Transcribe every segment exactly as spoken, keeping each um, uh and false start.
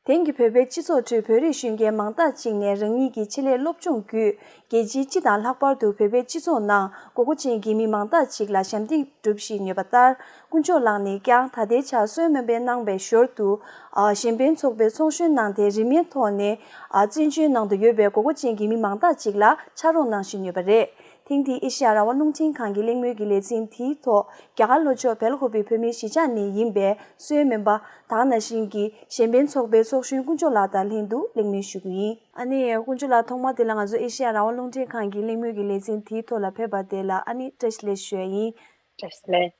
དེང་གི་བོད་པའི་སྤྱི་ཚོགས་ཁྲོད་བོད་རིགས་གཞོན་སྐྱེས་མང་དག་ཅིག་ནས་རང་ཉིད་ཀྱི་ཆེད་ལས་སློབ་སྦྱོང་བརྒྱུད། རྒྱལ་སྤྱིའི་སྤྱི་དང་ལྷག་པར་དུ་བོད་པའི་སྤྱི་ཚོགས་ནང་དགོས་མཁོ་ཅན་གྱི་མི་མང་དག་ཅིག་ལ་ཞབས་འདེགས་སྒྲུབ་བཞིན་ཡོད་པ་ལྟར། དཀོན་མཆོག་ལགས་ནས་ཀྱང་ད་ལྟའི་ཆར་གསོལ་སྨན་པ་གནང་བའི་ཞོར་དུ། ཨ། གཞན་ཕན་ཚོགས་པའི་ཚོགས་གཞོན་གནང་སྟེ་རིན་མེད་ཐོག་ནས། ཨ། བཙན་བྱོལ་ནང་དུ་ཡོད་པའི་དགོས་མཁོ་ཅན་གྱི་མི་མང་དག་ཅིག་ལ་ཕྱག་རོགས་གནང་བཞིན་ཡོད་པ་རེད། ཐེངས་འདིའི་ཨེ་ཤེ་ཡ་རང་དབང་རླུང་འཕྲིན་ཁང་གི་གླེང་མོལ་གྱི་ལེ་ཚན་དེའི་ཐོག་རྒྱ་གར་ལྷོ་ཕྱོགས་སྦེལ་ཀོབ་བོད་མིའི་གཞིས་ཆགས་ནས་ཡིན་པའི་གསོལ་སྨན་པ་ད་ག་ནང་བཞིན་གྱི་གཞན་ཕན་ཚོགས་པའི་ཚོགས་གཞོན་དཀོན་མཆོག་ལགས་དང་ལྷན་དུ་གླེང་མོལ་ཞུ་གི་ཡིན། ཨ་ནི་དཀོན་མཆོག་ལགས་ཐོག་མར་དེ་ལ་ང་ཚོ་ཨེ་ཤེ་ཡ་རང་དབང་རླུང་འཕྲིན་ཁང་གི་གླེང་མོལ་གྱི་ལེ་ཚན་དེའི་ཐོག་ལ་ཕེབས་པ་དེ་ལ་ཨ་ནི་བཀྲ་ཤིས་བདེ་ལེགས་ཞུ་ཡ་ཡིན། བཀྲ་ཤིས་བདེ་ལེགས།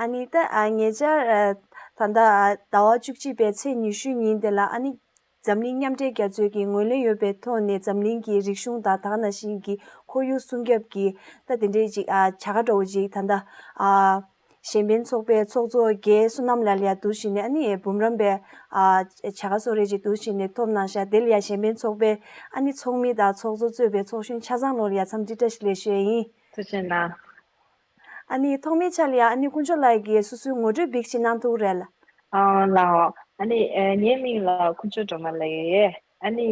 ཨ་ནི་ད་ཨ་ཉེ་ཆར་ཨ་ད་ལྟ་ཨ་ཟླ་བ་བཅུ་གཅིག་པའི་ཚེས་ཉི་ཤུའི་ཉིན་དེ་ལ་ཨ་ནི་འཛམ་གླིང་མཉམ་འབྲེལ་རྒྱལ་ཚོགས་ཀྱིས་ངོས་ལེན་ཡོད་པའི་ཐོག་ནས་འཛམ་གླིང་གི་རིག་གཞུང་དང་ད་ག་ནང་བཞིན་གྱི་ཁོར་ཡུག་སྲུང་སྐྱོབ་ཀྱི་ད་དེ་འདྲའི་ཅིག་ཨ་བྱ་དགའ་འདྲ་བོ་ཅིག་ད་ལྟ་ཨ་གཞན་ཕན་ཚོགས་པའི་ཚོགས་གཙོ་རྒན་བསོད་ནམས་ལགས་ལ་ཡ་འདུག་བཞིན་ནས་ཨ་ནི་འབུམ་རམས་པའི་ཨ་བྱ་དགའ་སོགས་རེ་ཅིག་འདུག་བཞིན་ནས་ཐོབ་གནང་ཤག་དེ་ལ་ཡ་གཞན་ཕན་ཚོགས་པའི་ཨ་ནི་ཚོགས་མི་དང་ཚོགས་གཙོ་གཙོས་པའི་ཚོགས་གཞོན་ཆ་ཚང་ལོ་ལ་ཡ་འཚམས་འདྲི་བཀྲ་ཤིས་བདེ་ལེགས་ཞུ་ཡ་ཡིན། ཐུགས་རྗེ་གནང་། ཨ་ནི་ཐོག་མའི་ཆ་ལ་ཡང་ཨ་ནི་དཀོན་མཆོག་ལགས་ཀྱིས་སོ་སོའི་ངོ་སྤྲོད་བིག་ཅིག་གནང་ཐུབ་རེད་ལ། ཨ་ལའོ། ཨ་ནི་ཨ་ངའི་མིང་ལ་དཀོན་མཆོག་སྒྲོལ་མ་ལབ་ཡོད། ཨ་ནི་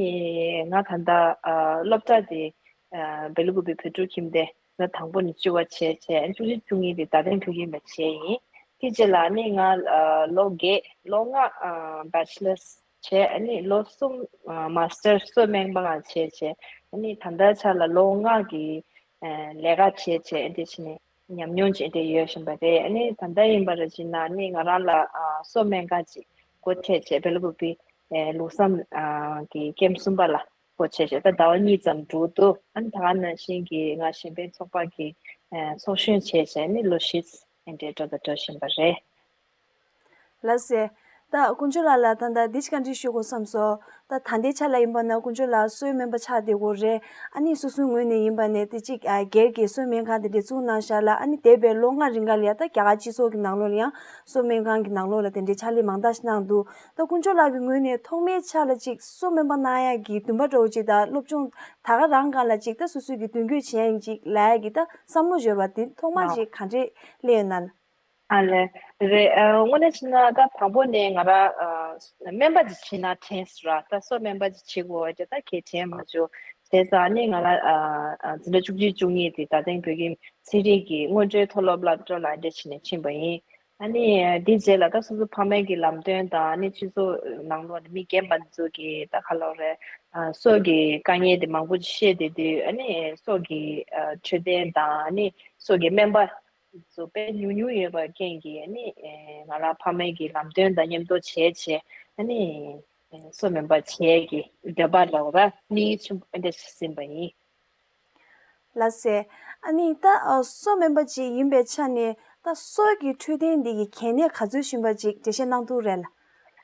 ང་ད་ལྟ་ཨ་སློབ་གྲྭ་དེ་ཨ་སྦེལ་ཀོབ་བོད་ཕྲུག་ཁྱིམ་སྡེ་ལ་དང་པོ་ནས་བཅུ་པ་བྱས་བྱས་ཨ་ནི་བཅུ་གཅིག་བཅུ་གཉིས་དེ་རྡ་སྟེང་བོད་ཁྱིམ་ལ་བྱས་ཡིན། དེ་རྗེས་ལ་ཨ་ནི་ང་ཨ་ལོ་བརྒྱད་ལོ་ལྔ་ཨ་བེ་ཆི་ལར་བྱས་ཨ་ནི་ལོ་གསུམ་ཨ་མ་སི་ཊར་གསོལ་སྨན་པ་ལ་བྱས་བྱས་ཨ་ནི་ད་ལྟའི་ཆ་ལ་ལོ་ལྔ་གི་ལས་ཀ་བྱས་བྱས་ཨ་འདི་བྱས་ནས་ཉམས་མྱོང་ཅིག་ཨ་འདི་ཡོད་བཞིན་པ་རེད། ཨ་ནི་ད་ལྟ་ཡིན་པ་རེད་ཅེ་ན་ཨ་ནི་ང་རང་ལ་གསོལ་སྨན་ཁང་ཅིག་སྒོ་ཕྱེ་བྱས་སྦེལ་ཀོབ་བི་ལུགས་བསམ་གྱི་ཀེམ་གསུམ་པ་ལ་སྒོ་ཕྱེ་བྱས་ད་ཟླ་བ་གཉིས་ཙམ་འགྲོ་འདུག་ཨ་ནི་ད་ག་ནང་བཞིན་གྱི་ང་གཞན་ཕན་ཚོགས་པ་གི་ཚོགས་གཞོན་བྱས་བྱས་ཨ་ནི་ལོ་བཞི་ཨ་འདི་འགྲོ་དང་འགྲོ་བཞིན་པ་རེད། ལགས་སེ། ད་དཀོན་མཆོག་ལགས་ལ་ད་ལྟ་འདི་ཅིག་བཀའ་འདྲི་ཞུ་དགོས་བསམ་སོང་། ད་ད་ལྟའི་ཆ་ལ་ཡིན་པ་ན་དཀོན་མཆོག་ལགས་གསོལ་སྨན་པ་ཆགས་བསྡད་ཡོད་རེད། ཨ་ནི་སོ་སོའི་ངོས་ནས་ཡིན་པ་ནས་དེ་གཅིག་ཨ་སྒེར་གྱི་གསོལ་སྨན་ཁང་དེ་འདྲ་བཙུགས་གནང་བཞག་ལ་ཨ་ནི་འདས་པའི་ལོ་ལྔ་རིང་ག་ལ་ཡ་ད་རྒྱ་གར་སྤྱི་ཚོགས་ཀྱི་ནང་ལོགས་ལ་ཡང་གསོལ་སྨན་ཁང་གི་ནང་ལོགས་ལ་དེ་འདྲའི་ཕྱག་ལས་མང་དག་ཞིག་གནང་འདུག་ད་དཀོན་མཆོག་ལགས་ཀྱི་ངོས་ནས་ཐོག་མའི་ཆ་ལ་གཅིག་གསོལ་སྨན་པ་གནང་ཡ་གི་འདུན་པ་འདྲ་བོ་གཅིག་དང་སློབ་སྦྱོང་ད་ག་རང་སྒང་ལ་གཅིག་ད་སོ་སོའི་གི་མདུན་སྐྱོད་བྱེད་ཡ་ཡིན་གཅིག་ལབ་ཡ་གི་ད་བསམ་བློ་འབྱོར་བ་དེ་ཐོག་མ་ཨ་གཅིག་ག་འདྲས་སླེབས་ཡོད་ན། ཨ་ལས། རེད། ཨ་དངོས་གནས་བྱས་ན་ད་དང་པོ་ནས་ང་རང་ཨ་སྨན་པ་ཅིག་བྱེད་ན་དྲན་སོང་ར། ད་སོ་སྨན་པ་ཅིག་བྱེད་དགོས་ཅེས་ད་གས་དྲན་མ་བྱུང་། བྱས་ཙང་ཨ་ནི་ང་རང་ཨ་ཨ་འཛིན་གྲྭ་བཅུ་གཅིག་བཅུ་གཉིས་དེ་རྡ་སྟེང་བོད་ཁྱིམ་ཚན་རིག་གི་སྔོན་འགྲོའི་མཐོ་སློབ་སློབ་གྲྭ་ལ་འདི་བྱས་ནས་ཕྱིན་པ་ཡིན། ཨ་ནི་དེའི་རྗེས་ལ་ད་སོ་སོ་ཕ་མའི་གི་ལམ་སྟོན་དང་ཨ་ནི་སྤྱི་ཚོགས་ནང་ལོགས་ནས་མི་རྒན་པ་འདི་ཚོ་གི་ད་ག་ལབ་རེད། ཨ་སྲོག་གི་དཀའ་ངལ་དེ་མང་པོ་ཅིག་བཤད་བསྡད་དུས་ཨ་ནི་སྲོག་གི་ཨ་འཕྲོད་བསྟེན་དང་ཨ་ནི་སྲོག་གི་སྨན་པ། ཚོ་དཔེ་ཉུང་ཉུང་ཡོད་པའི་རྐྱེན་གྱིས་ཨ་ནི་ཨེ་ང་རང་ཕ་མའི་གི་ལམ་སྟོན་དང་མཉམ་དུ་བྱས་བྱས་ཨ་ནི་ཨེ་གསོ་སྨན་པ་བྱས་ཀྱི་འདོད་པ་ལ་འོ་ར་གནས་ཆེན་པོ་འདི་ཟིན་པ་ཡིན། ལགས་སེ། ཨ་ནི་ད་ཨ་གསོ་སྨན་པ་ཅིག་ཡིན་པའི་ཆ་ནས་ད་སྲོག་གི་འཕྲོད་བསྟེན་འདི་གི་གལ་གནད་ག་ཚོད་ཞིག་ཡིན་པ་ཅིག་འགྲེལ་བཤད་གནང་ཐུབ་རེད་ལ།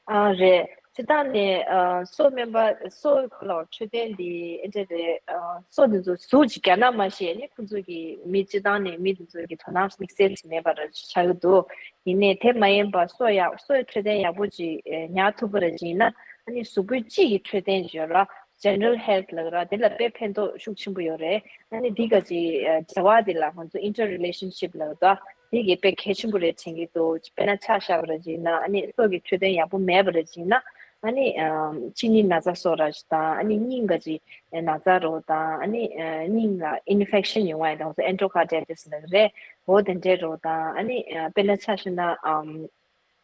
ཨ་རེད། སྤྱིར་བཏང་ནས་ཨ་གསོ་སྨན་པ་གསོ་ག་ལ་འཕྲོད་བསྟེན་འདི་ཨེ་འདྲ་རེད། ཨ་གསོ་འདི་ཚོ་གཟུགས་ཅིག་རྒྱག་ན་མ་ཤེས་ནི་ཁོང་ཚོ་གི་མི་སྤྱིར་བཏང་ནས་མི་འདི་ཚོ་གི་དོ་སྣང་དམིགས་བསལ་ཞིག་མེད་པ་ར་ཆགས་ཀྱི་འདུག་ཡིན་ནའི་དེ་མ་ཡིན་པ་གསོ་ཡག་གསོའི་འཕྲོད་བསྟེན་ཡག་པོ་ཅིག་ཨེ་ཉར་ཐུབ་པ་ར་ཅིག་ཡིན་ན་ཨ་ནི་གཟུགས་པོའི་སྤྱི་ཡི་འཕྲོད་བསྟེན་ཅིག་ཡོད་ར། General Health ལབ་ར་དེ་ལ་དཔེ་ཕན་ཐོགས་ཤུགས་ཆེན་པོ་ཡོད་རེད། ཨ་ནི་འདི་ག་ཅིག་ཨ་འབྲེལ་བ་དེ་ལ་ང་ཚོ་Interrelationship ལབ་ད། དེ་གི་དཔེ་གལ་ཆེན་པོ་རེད་དྲན་གྱི་འདུག་དཔེར་ན་ཆ་བཞག་པ་རེད་ཅེ་ན་ཨ་ནི་སྲོག་གི་འཕྲོད་བསྟེན་ཡག་པོ་མེད་པ་རེད་ཅེ་ན་ཨ་ནི་ཨམ་གཅིན་སྙི་ན་ཚ་སོགས་ར་ཅིག་དང་ཨ་ནི་སྙིང་ག་ཅིག་ན་ཚ་རོ་དང་ཨ་ནི་ཨ་སྙིང་ལ་Infection ཡོང་བ་ཡིན་དང་སོ་Endocarditis ལབ་རེད། འོ་དེ་འདྲའི་རོ་དང་ཨ་ནི་ཨ་དཔེར་ན་ཆ་བཞག་ན་ཨམ་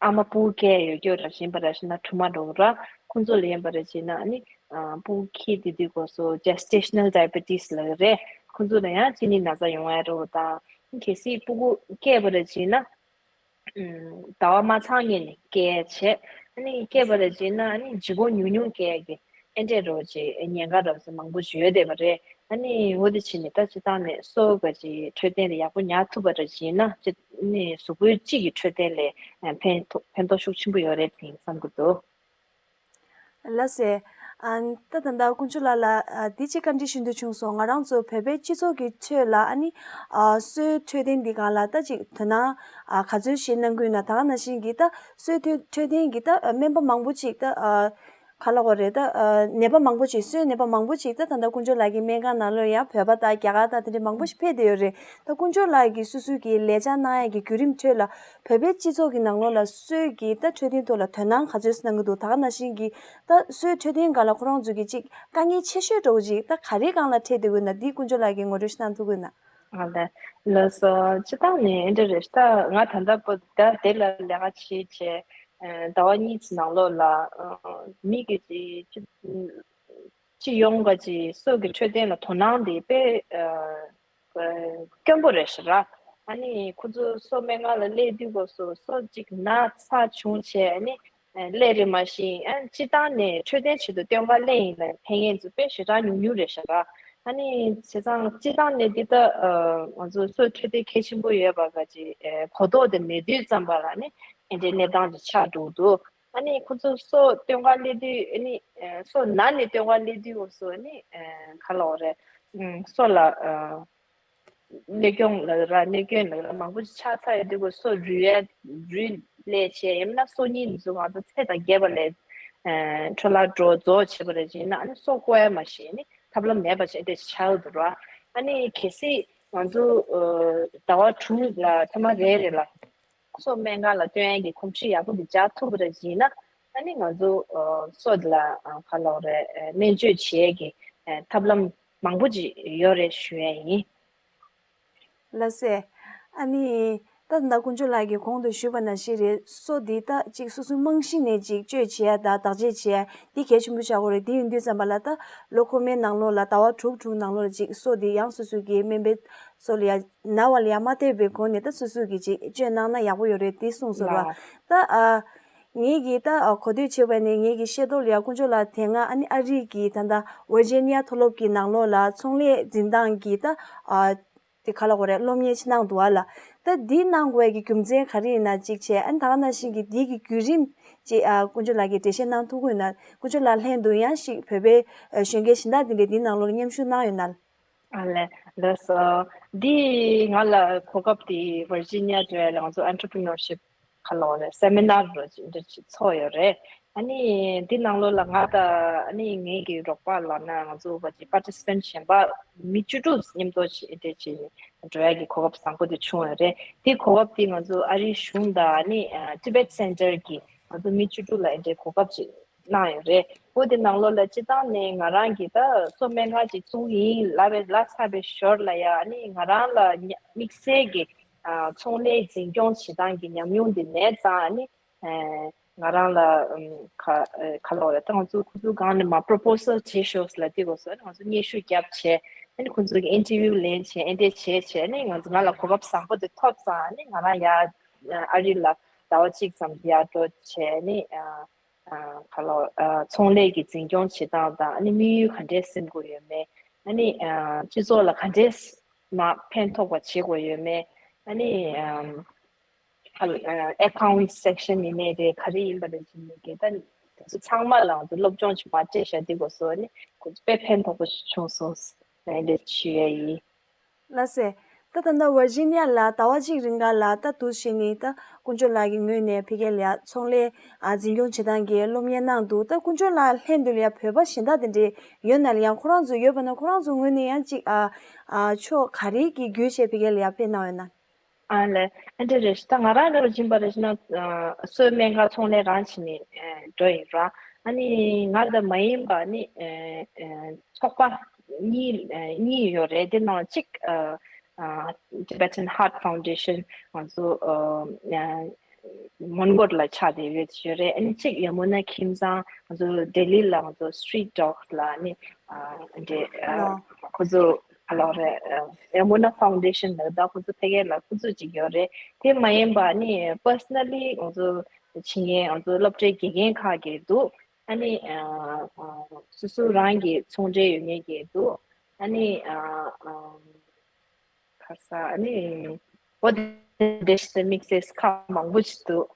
ཨ་མ་སྤུ་གུ་སྐྱེས་ཡོད་རྒྱུ་ར་བཞིན་པ་ར་བཞིན་ན་ཕྲུ་མ་རོ་ར་ཁོང་ཚོ་ལ་ཡིན་པ་རེད་ཅེ་ན་ཨ་ནི་ཨ་སྤུ་གུ་སྐྱེས་དེ་དུས་སྐབས་སུ་Gestational Diabetes ལབ་རེད། ཁོང་ཚོ་ལ་ཡང་གཅིན་སྙི་ན་ཚ་ཡོང་བ་རོ་དང་། གལ་སྲིད་སྤུ་གུ་སྐྱེས་པ་རེད་ཅེ་ན། ཟླ་བ་མ་ཚང་སྔོན་ནས་སྐྱེས་བྱས། ཨ་ནི་སྐྱེས་པ་རེད་ཅེ་ན་ཨ་ནི་ལྗིད་ཁོག་ཉུང་ཉུང་སྐྱེས་ཀྱི་ཨེ་འདྲས་རོ་ཅེ་ཉེན་ཁ་རབ་ཙམ་མང་པོ་ཞིག་ཡོད་བསྡད་པ་རེད། ཨ་ནི་འོ་དེ་བྱས་ནས་ད་སྤྱིར་བཏང་ནས་གསོ་བ་ཅེ་འཕྲོད་བསྟེན་དེ་ཡག་པོ་ཉར་ཐུབ་པ་རེད་ཅེ་ན་ཅེ་ནི་གཟུགས་པོའི་སྤྱི་ཡི་འཕྲོད་བསྟེན་ལ་ཕན་ཐོགས་ཕན་ཐོགས་ཤུགས་ཆེན་པོ་ཡོད་རེད་དེ་བསམ་གྱི་འདུག་ལགས་སེ། ཨ་ད་ད་ལྟ་དཀོན་མཆོག་ལགས་ལ་ཨ་འདི་གཅིག་བཀའ་འདྲི་ཞུ་འདོད་བྱུང་སོང་། ང་རང་ཚོ་བོད་པའི་སྤྱི་ཚོགས་ཀྱི་ཁྲོད་ལ་ཨ་ནི་ཨ་གསོའི་འཕྲོད་བསྟེན་འདི་སྒང་ལ་ད་ཅིག་དོ་སྣང་ཨ་ག་ཚོད་ཞིག་གནང་གི་ཡོད་ན། ད་ག་ནང་བཞིན་གྱི་ད་གསོའི་འཕྲོད་འཕྲོད་བསྟེན་གྱི་ད་སྨན་པ་མང་པོ་ཅིག་ད་ཨ་ ག་ལ་གོ་རེད། ད་ཨ་ནད་པ་མང་པོ་ཅིག་སོའི་ནད་པ་མང་པོ་ཅིག་ད་ད་ལྟ་དཀོན་མཆོག་ལགས་ཀྱི་སྨན་ཁང་ནང་ལོགས་ཡང་བོད་པ་དང་རྒྱ་གར་དང་དེ་འདྲ་མང་པོ་ཞིག་ཕེབས་བསྡད་ཡོད་རེད། ད་དཀོན་མཆོག་ལགས་ཀྱིས་སོ་སོ་གི་ལས་བྱ་གནང་ཡ་གི་བརྒྱུད་རིམ་ཁྲོད་ལ་བོད་པའི་སྤྱི་ཚོགས་ཀྱི་ནང་ལོགས་ལ་སོའི་གི་ད་འཕྲོད་བསྟེན་ཐོག་ལ་དོ་སྣང་ག་ཚོད་གནང་གི་འདུག་ད་ག་ནང་བཞིན་གྱི་ད་སོའི་འཕྲོད་བསྟེན་སྒང་ལ་ཁོ་རང་ཚོ་གི་ཅིག་དཀའ་ངལ་ཆེ་ཤོས་འདྲ་བོ་ཅིག་ད་ག་རེ་སྒང་ལ་འཕྲད་བསྡད་ཡོད་ན་འདི་དཀོན་མཆོག་ལགས་ཀྱིས་ངོ་སྤྲོད་ཞིག་གནང་ཐུབ་ཀྱི་ཡོད་ན། ཨ་ལས། ལགས་སོ། སྤྱིར་བཏང་ནས་འདི་རེད། ད་ང་ད་ལྟ་བར་ད་དེ་ལ་ལས་ཀ་བྱེད་བྱས། ཨ་ཟླ་བ་གཉིས་ཙམ་ནང་ལོགས་ལ་ཨ་མི་གི་ཅི་ཅི་ཅི་ཡོང་ག་ཅི་སོ་གི་འཕྲོད་བསྟེན་ལ་དོ་སྣང་དེ་དཔེ་ཨ་ཨ་དཀོན་པོ་རེད་ཤག་ར། ཨ་ནི་ཁོ་ཚོ་སོ་སྨན་ཁང་ལ་སླེབས་དུས་སྐབས་སུ་སོ་གཅིག་ན་ཚ་བྱུང་བྱས། ཨ་ནི་ཨ་སླེབས་རེད། མ་གཞི་ཨ་སྤྱིར་བཏང་ནས་འཕྲོད་བསྟེན་ཆེད་དུ་སྟོན་ཁ་སླེབས་ཡིན་ན་ཕན་མཁན་ཚོ་དཔེ་ཞེ་དྲག་ཉུང་ཉུང་རེད་ཤག་ར། ཨ་ནི་བྱས་ཙང་སྤྱིར་བཏང་ནས་འདི་ལྟ་ཨ་ང་ཚོ་སོ་འཕྲོད་བསྟེན་གལ་ཆེན་པོ་ཡོད་པ་ག་ཅིག་ཨ་གོ་རྟོགས་དེ་མེད་དུས་ཙམ་པ་ལ་ནི་ཨེ་འདྲའི་གནས་སྟངས་ཅིག་ཆགས་འགྲོ་གི་འདུག་ཨ་ནི་ཁོ་ཚོ་སོ་སྟོན་ཁ་སླེབས་དུས། ཨ་ནི་ཨ་སོ་ན་ནས་སྟོན་ཁ་སླེབས་དུས་འོ་སོ་ནི་ཨ་ག་ལ་འོ་རེད། ཨ་སོ་ལ་ཨ་གནོད་སྐྱོན་ལ་ར་གནོད་སྐྱོན་ལ་ར་མང་པོ་ཞིག་ཆགས་ཚར་ཡོད་དུས་འོ་སོ་རུལ་ཡ་རུལ་ལས་བྱས། ཡང་མིན་ན་སོ་རྙིད་འདི་ཚོ་ང་ཚོ་ཚད་དང་རྒྱས་པ་ལས་ཨ་འཕྲོ་བརླག་འགྲོ་རྫོགས་བྱས་པ་རེད། བྱས་ན་ཨ་ནི་སོ་བཀོག་ཡ་མ་ཤེས་ནི་ཐབས་ལམ་མེད་པ་བྱས་དེ་ཆགས་འདུག་ར། ཨ་ནི་གལ་སྲིད་ང་ཚོ་ཨ་ཟླ་བ་དྲུག་ལ་ཐེངས་མ་རེ་རེ་ལ་སོ་སྨན་ཁང་ལ་སྟོན་ཡ་གི་གོམས་གཤིས་ཡག་པོ་འདི་འཇགས་ཐུབ་པ་རེད་བྱས་ན། ཨ་ནི་ང་ཚོ་ཨ་སོ་འདི་ལ་ཨ་ག་ལ་འོ་རེད། ཨ་སྨན་བཅོས་བྱེད་ཡ་གི་ཨ་ཐབས་ལམ་མང་པོ་ཅིག་ཡོད་རེད་ཞུ་ཡ་ཡིན། ལགས་སེ། ཨ་ནི། ད་ད་དཀོན་མཆོག་ལགས་ཀྱིས་གོང་དུ་ཞུས་པ་ནང་བཞིན་རེད། སོ་འདི་ད་ཅིག་སོ་སོའི་རྨང་གཞི་ནས་ཅིག་བཅོས་བྱེད་ཡ་དང་བདག་གཅེས་བྱེད་ཡ་འདི་གལ་ཆེན་པོ་ཆགས་ཀྱི་རེད། འདི་ཡིན་དུས་ཙམ་པ་ལ་ད་ལོ་འཁོར་མའི་ནང་ལོགས་ལ་ཟླ་བ་དྲུག་དྲུག་ནང་ལོགས་ལ་ཅིག་སོ་འདི་ཡང་སོ་སོ་གི་སྨན་པའི་སོ་ལ་ཡ་ན་བ་ལ་ཡ་མ་བལྟས་པའི་སྒོ་ནས་ད་སོ་སོ་གི་ཅིག་བཅོས་གནང་ན་ཡག་པོ་ཡོད་རེད་འདི་གསུངས་སོང་ར། ལགས། ད་ཨ་ངེད་ཀྱིས་ད་ཨ་གོ་ཐོས་བྱས་པ་ནས་ངེད་ཀྱི་ཤེས་རྟོགས་ལ་ཡ་དཀོན་མཆོག་ལགས་དེ་སྔ་ཨ་ནི་ཨ་རི་གི་ད་ལྟ་ཝར་ཇི་ནི་ཡ་མཐོ་སློབ་ཀྱི་ནང་ལོགས་ལ་ཚོང་ལས་འཛིན་སྟངས་ཀྱི་ད་ཨ། དེ་ག་ལ་གོ་རེད། སློབ་གཉེར་ཅིག་གནང་འདུག་ཨ་ལ། ད་འདི་གནང་དགོས་ཀྱི་རྒྱུ་མཚན་ག་རེ་ཡིན་ན་གཅིག་བྱས། ཨ་ནི་ད་ག་ནང་བཞིན་གྱི་འདི་གི་བརྒྱུད་རིམ་ཅིག་ཨ་དཀོན་མཆོག་ལགས་ཀྱིས་འགྲེལ་བཤད་གནང་ཐུབ་ཀྱི་ཡོད་ན། དཀོན་མཆོག་ལགས་ལྷན་དུ་ཡང་ཞིག་བོད་པའི་ཨ་གཞོན་སྐྱེས་གཞན་དག་འདི་འདྲས་འདིའི་ནང་ལོགས་ལ་མཉམ་ཞུགས་གནང་ཡོད་ན། ཨ་ལས། ལགས་སོ། འདི་ང་ལ་གོ་སྐབས་དེ་ཝར་ཇི་ནི་ཡ་འགྲོ་ཡ་ལ་ང་ཚོ་ཨན་ཊར་པི་ནོར་ཤིབ་ག་ལ་འོ་རེད། སེ་མི་ནར་རོ་ཅིག་འདྲ་ཅིག་ཚོགས་ཡོད་རེད། ཨ་ནི་འདི་ནང་ལོགས་ལ་ང་དང་ཨ་ནི་ངེད་ཀྱི་རོགས་པ་ལབ་ན་ང་ཚོ་བ་ཅིག་པར་ཊི་སི་པེན་ཊི་གཞན་པ་མི་བཅུ་དྲུག་མཉམ་དུ་ཅིག་འདྲ་ཅིག་འགྲོ་ཡ་གི་གོ་སྐབས་བཟང་པོ་དེ་བྱུང་ཡོད་རེད། དེ་གོ་སྐབས་དེ་ང་ཚོ་ཨ་རིའི་གཞུང་དང་ཨ་ནི་ཨ་ཊི་བེཊ་སེན་ཊར་གྱི་ང་ཚོ་མི་བཅུ་དྲུག་ལ་འདྲའི་གོ་སྐབས་ཅིག་གནང་ཡོད་རེད། འོ་དེ་ནང་ལོགས་ལ་སྤྱིར་བཏང་ནས་ང་རང་གིས་ད་སོ་སྨན་ཁང་ཅིག་བཙུགས་ཡིན་ལབ་པའི་ལབ་ཚར་བའི་ཞོར་ལ་ཡ་ཨ་ནི་ང་རང་ལ་ཉ་དམིགས་བསལ་གྱི་ཨ་ཚོང་ལས་འཛིན་སྐྱོང་བྱེད་སྟངས་ཀྱི་ཉམས་མྱོང་དེ་མེད་ཙང་ཨ་ནི་ཨ་ང་རང་ལ་ཨམ་ག་ཨ་ག་ལ་འོ་རེད། ད་ང་ཚོ་ཁོ་ཚོ་སྒང་ནས་མ་པོ་རོ་པོ་སལ་བྱེད་ཤོག་ལབ་དུས་སྐབས་སུ་ཨ་ནི་ང་ཚོ་སྙན་ཞུ་བརྒྱབ་བྱས། ཨ་ནི་ཁོ་ཚོ་གི་ཨིན་ཊར་བིའུ་ལེན་བྱས། ཨེ་འདྲས་བྱས་བྱས་ཨ་ནི་ང་ཚོ་ང་ལ་གོ་སྐབས་བཟང་པོ་དེ་ཐོབ་ཙང་ཨ་ནི་ང་རང་ཡ་ཨ་རི་ལ་ཟླ་བ་གཅིག་ཙམ་ཡར་འགྲོ་བྱས་ནི་ཨ་ཨ་ག་ལ་ཨ་ཚོང་ལས་ཀྱི་འཛིན་སྐྱོང་བྱེད་སྟངས་དང་ཨ་ནི་དམིགས་ཡུལ་ག་འདྲས་སེམས་དགོས་ཡོད་མེད། ཨ་ནི་ཨ་སྤྱི་ཚོགས་ལ་ག་འདྲས་མ་ཕན་ཐོགས་པ་བྱེད་དགོས་ཡོད་མེད། ཨ་ནི་ཨ་ཨ་ཨ་ཨེ་ཁའུན་ཊི་སེག་ཤན་ཡིན་ནའི་རེད། ག་རེ་ཡིན་པ་རེད། བྱེད་མི་དེ་ད་དེ་ཚོ་ཚང་མ་ལ་ང་ཚོ་སློབ་སྦྱོང་ཅིག་མ་སྤྲད་བཞག་དེ་དགོས་སོ་ནི་ཁོ་ཚོ་དཔེ་ཕན་ཐོགས་པོ་ཞིག་བྱུང་སོང་ལ་འདི་ཞུ་ཡ་ཡིན། ལགས་སེ། ད་ད་ལྟ་ཝར་ཇི་ནི་ཡ་ལ་ཟླ་བ་གཅིག་རིང་ག་ལ་ད་འདུག་བྱས་ནས་ད་དཀོན་མཆོག་ལགས་ཀྱི་ངོས་ནས་ཕ་གི་ལ་ཡ་ཚོང་ལས་ཨ་འཛིན་སྐྱོང་བྱེད་སྟངས་ཀྱི་སློབ་གཉེར་གནང་འདུག་ད་དཀོན་མཆོག་ལགས་ལྷན་དུ་ལ་ཡ་བོད་པ་གཞན་དག་དེ་འདྲས་ཡོད་ན་ལ་ཡང་ཁོ་རང་ཚོ་ཡོད་པ་ན་ཁོ་རང་ཚོ་ངོས་ནས་ཡང་ཅིག་ཨ་ཨ་ཕྱོགས་ག་རེ་གི་བརྒྱུད་བྱས་ཕ་གི་ལ་ཡ་ཕེབས་གནང་ཡོད་ན། ཨ་ལས། ཨ་འདྲ་རེད། ད་ང་རང་རེ་བ་སྦྱིན་པ་རེ་བྱས་ན་ཨ་སོའི་སྨན་ཁང་ཚོང་ལས་རང་བྱས་ནས་ཨ་འགྲོ་ཡིན་ར། ཨ་ནི་ང་དང་མ་ཡིན་པ་ནི་ཨ་ཨ་ཚོགས་པ་གཉིས་ཨ་གཉིས་ཡོད་རེད། དེ་ནང་གཅིག་ཨ་ཨ་Tibetan Heart Foundation ང་ཚོ་ཨ་ཨ་མོན་གྷོ་ལ་ཆགས་བསྡད་ཡོད་ཡོད་རེད། ཨ་ནི་གཅིག་ཡ་མུ་ན་ཁྱིམ་ཚང་ང་ཚོ་ལྡི་ལི་ལ་ང་ཚོ་Street Dogs ལ་ནི་ཨ་འདྲ་ཨ་ལོ། ཁོ་ཚོ་ཨ་ལོ་རེད། ཨ་ཡ་མུ་ན་ཕའུན་ཌེ་ཤན་ལ་ད་ཁོ་ཚོ་ཕ་གི་ལ་ཁོ་ཚོ་གཅིག་ཡོད་རེད། དེ་མ་ཡིན་པ་ནི་པར་སོ་ན་ལི་ང་ཚོ་བྱེད་མཁན་ང་ཚོ་སློབ་གྲྭའི་དགེ་རྒན་ཁག་གི་འདུག་ཨ་ནི་ཨ་ཨ་སོ་སོ་རང་གི་ཚོང་འབྲེལ་ཡོད་མཁན་གྱི་འདུག་ཨ་ནི་ཨ་ཨ་ཁ་ས་ཨ་ནི་བོད་དེ་དེ་དམིགས་བསལ་ཁག་མང་པོ་ཞིག་འདུག་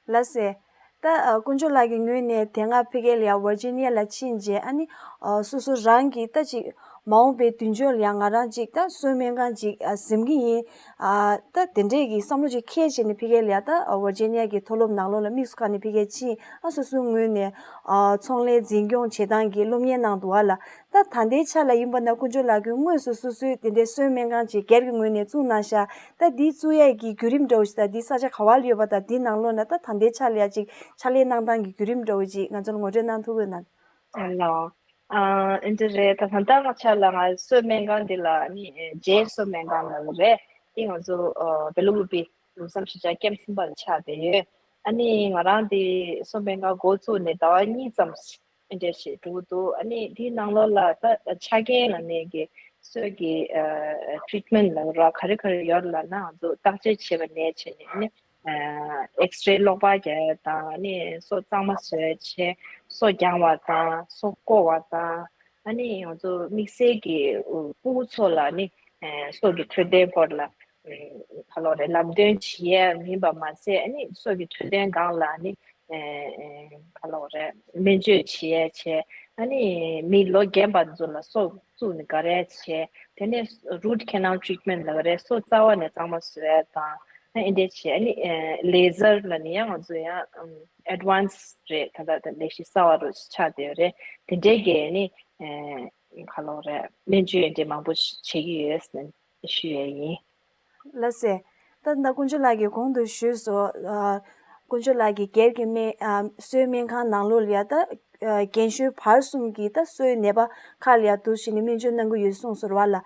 ལགས་སེ། ད་ཨ་དཀོན་མཆོག་ལགས་ཀྱི་ངོས་ནས་དེ་སྔ་ཕ་གི་ལ་ཡ་ཝར་ཇི་ནི་ཡ་ལ་ཕྱིན་རྗེས་ཨ་ནི་ཨ་སོ་སོ་རང་གི་ད་ཅིག་ མ་འོངས་པའི་མདུན་ཕྱོགས་ལ་ཡང་ང་རང་ཅིག་ད་གསོ་སྨན་ཁང་ཅིག་ཨ་ཟིན་གྱི་ཡིན། ཨ་ད་དེ་འདྲས་ཀྱི་བསམ་བློ་ཅིག་འཁྱེར་བྱས་ནས་ཕ་གིར་ལ་ཡ་ད་ཝར་ཇི་ནི་ཡ་གི་མཐོ་སློབ་ནང་ལོགས་ལ་དམིགས་སུ་བཀར་ནས་ཕ་གིར་ཕྱིན། ཨ་སོ་སོའི་ངོས་ནས་ཨ་ཚོང་ལས་འཛིན་སྐྱོང་བྱེད་སྟངས་ཀྱི་སློབ་གཉེར་གནང་འདུག་བ་ལ། ད་ད་ལྟའི་ཆ་ལ་ཡིན་པ་ན་དཀོན་མཆོག་ལགས་ཀྱིས་དངོས་སུ་སོ་སོའི་དེ་འདྲའི་གསོ་སྨན་ཁང་ཅིག་སྒེར་གྱི་ངོས་ནས་བཙུགས་གནང་ཤག་ད་འདི་བཙུགས་ཡས་ཀྱི་བརྒྱུད་རིམ་འདྲ་བོ་ཞིག་དང་འདི་ས་ཆ་ག་བ་ལ་ཡོད་པ་དང་འདི་ནང་ལོགས་ན་ད་ད་ལྟའི་ཆ་ལ་ཡ་ཅིག་ཕྱག་ལས་གནང་སྟངས་ཀྱི་བརྒྱུད་རིམ་འདྲ་བོ་ཅིག་ང་ཚོ་ལ་ངོ་སྤྲོད་གནང་ཐུབ་ཀྱི་ཡོད་ན། ཨ་ལའོ། ཨ་ཨེ་འདྲ་རེད། ད་ད་ལྟ་ང་ཆ་ལ་ང་གསོ་སྨན་ཁང་འདི་ལ་ནི་ཨེ་རྗེས་གསོ་སྨན་ཁང་ལ་རེད། འདི་ང་ཚོ་ཨ་བེ་ལུ་ཀུ་པི་ལུགས་བསམ་གཞིས་ཆགས་ཀེམ་གསུམ་པ་ལ་ཆགས་བསྡད་ཡོད། ཨ་ནི་ང་རང་འདི་གསོ་སྨན་ཁང་འགོ་བཙུགས་ནས་ཟླ་བ་གཉིས་ཙམ་ཨེ་འདྲ་ཞིག་འགྲོ་གི་འདུག་ཨ་ནི་འདིའི་ནང་ལོགས་ལ་ད་ཆ་རྐྱེན་ལ་གནས་ཀྱི་གསོས་ཀྱི་ཨ་ཊི་རི་ཊི་མེན་ཊི་ལ་ར་ག་རེ་ག་རེ་ཡོད་ལབ་ན་ང་ཚོ་བརྟག་དཔྱད་བྱེད་པ་ནས་བྱས་ནས་ཨ་ནི། ཨེགས་རེ་གློག་པར་རྒྱག་ཡ་དང་ཨ་ནི་སོ་གཙང་མ་བཟོ་ཡ་བྱས། སོ་རྒྱང་བ་དང་སོ་བརྐོ་བ་དང་ཨ་ནི་ང་ཚོ་དམིགས་བསལ་གྱི་ཕྲུ་གུ་ཚོ་ལ་ནི་སོ་གི་འཕྲོད་བསྟེན་སྐོར་ལ་ག་ལོ་རེ་ལམ་སྟོན་བྱེད་ཡ་མིན་པ་མ་ཟད། ཨ་ནི་སོ་གི་འཕྲོད་བསྟེན་སྒང་ལ་ནི་ག་ལོ་རེ་སྨན་བཅོས་བྱེད་ཡ་བྱས། ཨ་ནི་མི་ལོ་རྒན་པ་ཚོ་ལ་སོ་བཙུགས་ནས་ག་རེ་བྱས། དེ་ནས་རུ་ཊི་ཁེ་ནལ་ཊི་རི་ཊི་མེན་ཊི་ལབ་རེད། སོ་རྩ་བ་ནས་གཙང་མ་བཟོ་ཡ་དང་། ཨ་ཨེ་འདྲས་བྱས། ཨ་ནི་ཨེ་ལེ་ཟར་ལ་ནི་ཡང་ང་ཚོ་ཡང་ཨེ་ཌི་ཝན་སི་རེད། ད་ལྟ་ད་ལས་གཞི་གསར་བ་རུ་ཆགས་བསྡད་ཡོད་རེད། དེ་འདྲས་ཀྱི་ནི་ཨེ་ག་ལོ་རེད། སྨན་བཅོས་ཨེ་འདྲས་མང་པོ་བྱེད་ཀྱི་ཡོད་ཟེར་ནས་ཞུ་ཡས་ཡིན། ལགས་སེ། ད་ད་དཀོན་མཆོག་ལགས་ཀྱིས་གོང་དུ་ཞུས་སོ། ཨ་དཀོན་མཆོག་ལགས་ཀྱིས་སྒེར་གྱི་སྨན་ཨ་གསོའི་སྨན་ཁང་ནང་ལོགས་ལ་ཡ་ད་ཨ་རྒན་གཞོན་བར་གསུམ་གྱི་ད་གསོའི་ནད་པ་ཁག་ལ་ཡ་འདུག་བྱས་ནས་སྨན་བཅོས་གནང་གི་ཡོད་གསུངས་སོང་བ་ལ།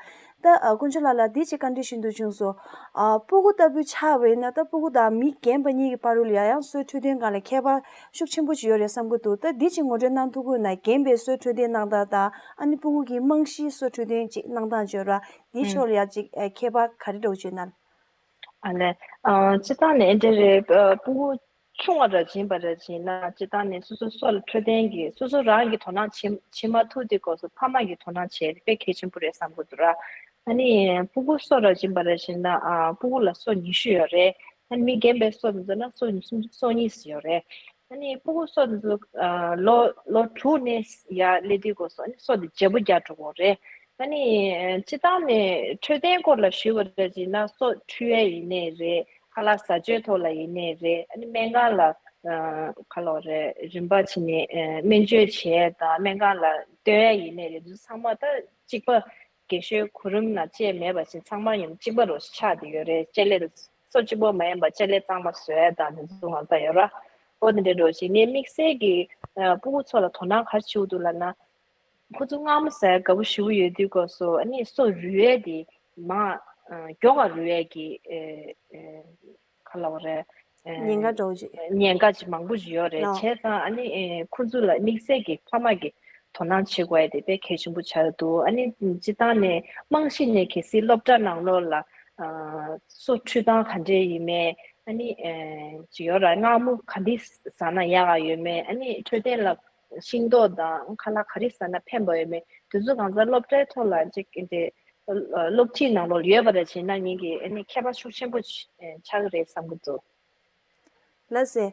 ད་ཨ་དཀོན་མཆོག་ལགས་ལ་འདི་གཅིག་བཀའ་འདྲི་ཞུ་འདོད་བྱུང་སོང་། ཨ་སྤུ་གུ་ལྟ་བུ་ཆགས་པ་ཡིན་ན་ད་སྤུ་གུ་དང་མི་རྒན་པ་གཉིས་ཀྱི་བར་དུ་ལ་ཡ་ཡང་གསོའི་འཕྲོད་བསྟེན་སྒང་ལ་ཁྱད་པར་ཤུགས་ཆེན་པོ་ཅིག་ཡོད་རེད་བསམ་གྱི་འདུག་ད་འདི་གཅིག་ངོ་སྤྲོད་གནང་ཐུབ་ཀྱི་ཡོད་ན། རྒན་པའི་གསོའི་འཕྲོད་བསྟེན་གནང་སྟངས་དང་ཨ་ནི་སྤུ་གུ་གི་རྨང་གཞིའི་གསོའི་འཕྲོད་བསྟེན་ཅིག་གནང་སྟངས་ཅིག་ཡོད་ར། འདིའི་ཕྱོགས་ལ་ཡ་ཅིག་ཨ་ཁྱད་པར་ག་རེ་འདྲ་བོ་ཅིག་ཡོད་ན། ཨ་ལས། ཨ་སྤྱིར་བཏང་ནས་ཨེ་འདྲ་རེད། ཨ་སྤུ་གུ་ཆུང་བ་ར་ཅིག་ཡིན་པ་ར་ཅིག་ཡིན་ན་སྤྱིར་བཏང་ནས་སོ་སོ་སོ་ལ་འཕྲོད་བསྟེན་གྱི་སོ་སོ་རང་གིས་དོ་སྣང་བྱེད་བྱེད་མ་ཐུབ་དུས་སྐབས་སུ་ཕ་མ་གིས་དོ་སྣང་བྱེད་དཔེ་གལ་ཆེན་པོ་རེད་བསམ་གྱི་འདུག་ར། ཨ་ནི་སྤུ་གུ་སོ་ར་ཅིག་ཡིན་པ་ར་ཅིག་ཡིན་ན་ཨ་སྤུ་གུ་ལ་སོ་ཉི་ཤུ་ཡོད་རེད། ཨ་ནི་མི་རྒན་པའི་སོ་དེ་ཚོ་ན་སོ་ཉི་ཤུ་སོ་གཉིས་ཡོད་རེད། ཨ་ནི་སྤུ་གུ་སོ་དེ་ཚོ་ཨ་ལོ་ལོ་དྲུག་ནས་ཡར་སླེབས་དུས་སྐབས་སུ་ཨ་ནི་སོ་དེ་བརྗེ་པོ་རྒྱག་འགྲོ་གི་རེད། ཨ་ནི་སྤྱིར་བཏང་ནས་འཕྲོད་བསྟེན་སྐོར་ལ་ཞུས་པ་རེད་ཅེ་ན་སོ་འཁྲུད་ཡས་ཡིན་ནའི་རེད། ཁ་ལག་བཟའ་སྤྱོད་ཐོག་ལ་ཡིན་ནའི་རེད། ཨ་ནི་སྨན་ཁང་ལ་ཨ་ག་ལོ་རེད་རིམ་པ་བྱས་ནས་ཨ་སྨན་བཅོས་བྱས་དང་སྨན་ཁང་ལ་སྟོན་ཡས་ཡིན་ནའི་རེད། འདི་ཚང་མ་ད་གཅིག་པ་རྒན་གཞོན་གོ་རིམ་ནང་བཅད་མེད་པ་བཞིན་ཚང་མ་ཡང་གཅིག་པ་རུ་ཆགས་བསྡད་ཡོད་རེད། དཔྱད་ལས་སོ་གཅིག་པ་མ་ཡིན་པ་དཔྱད་ལས་གཙང་མ་བཟོ་ཡས་དང་འདི་ཚོ་ང་ཚོ་ཡོད་ར། ཨོ་དེ་འདྲ་རུ་བྱས་ནས་དམིགས་བསལ་གྱི་ཨ་སྤུ་གུ་ཚོ་ལ་དོ་སྣང་ག་རེ་བྱེད་དགོས་འདུག་ལབ་ན། ཁོ་ཚོ་མངར་མོ་ཟ་ཡ་དགའ་པོ་ཞེ་པོ་ཡོད་དུས་སྐབས་སུ་ཨ་ནི་སོ་རུལ་ཡས་དེ་མ་ཨ་མགྱོགས་པ་རུལ་ཡས་ཀྱི་ཨེ་ཨེ་ག་ལབ་དགོས་རེད། ཨེ་ཉེན་ཁ་འདྲ་བོ་ཅིག་ཉེན་ཁ་ཅིག་མང་པོ་ཞིག་ཡོད་རེད། ལགས། བྱས་ཙང་ཨ་ནི་ཨེ་ཁོ་ཚོ་ལ་དམིགས་བསལ་གྱི་ཕ་མ་གིས་དོ་སྣང་བྱེད་དགོས་ཡ་དེ་དཔེ་གལ་ཆེན་པོ་ཆགས་འདུག་ཨ་ནི་སྤྱིར་བཏང་ནས་རྨང་གཞི་ནས་གལ་སྲིད་སློབ་གྲྭ་ནང་ལོགས་ལ་ཨ་སོ་འཁྲུད་སྟངས་ག་འདྲས་ཡིན་མིན། ཨ་ནི་ཨེ་ཅིག་ཡོད་ར། མངར་མོ་ག་འདྲས་ཟ་ན་ཡག་ག་ཡོད་མེད། ཨ་ནི་འཕྲོད་བསྟེན་ལ་ཤིང་ཏོག་དང་ཁ་ལག་ག་རེ་ཟ་ན་ཕན་པ་ཡོད་མེད་དེ་ཚོ་གང་ཟག་སློབ་གྲྭའི་ཐོག་ལ་ཅིག་དེ་སློབ་ཁྲིད་ནང་ལོགས་ཡོད་པ་རེད་བྱས་ན་ངེད་ཀྱི་ཨ་ནི་ཁྱད་པར་ཤུགས་ཆེན་པོ་ཆགས་ཀྱི་རེད་བསམ་གྱི་འདུག་ལགས་སེ།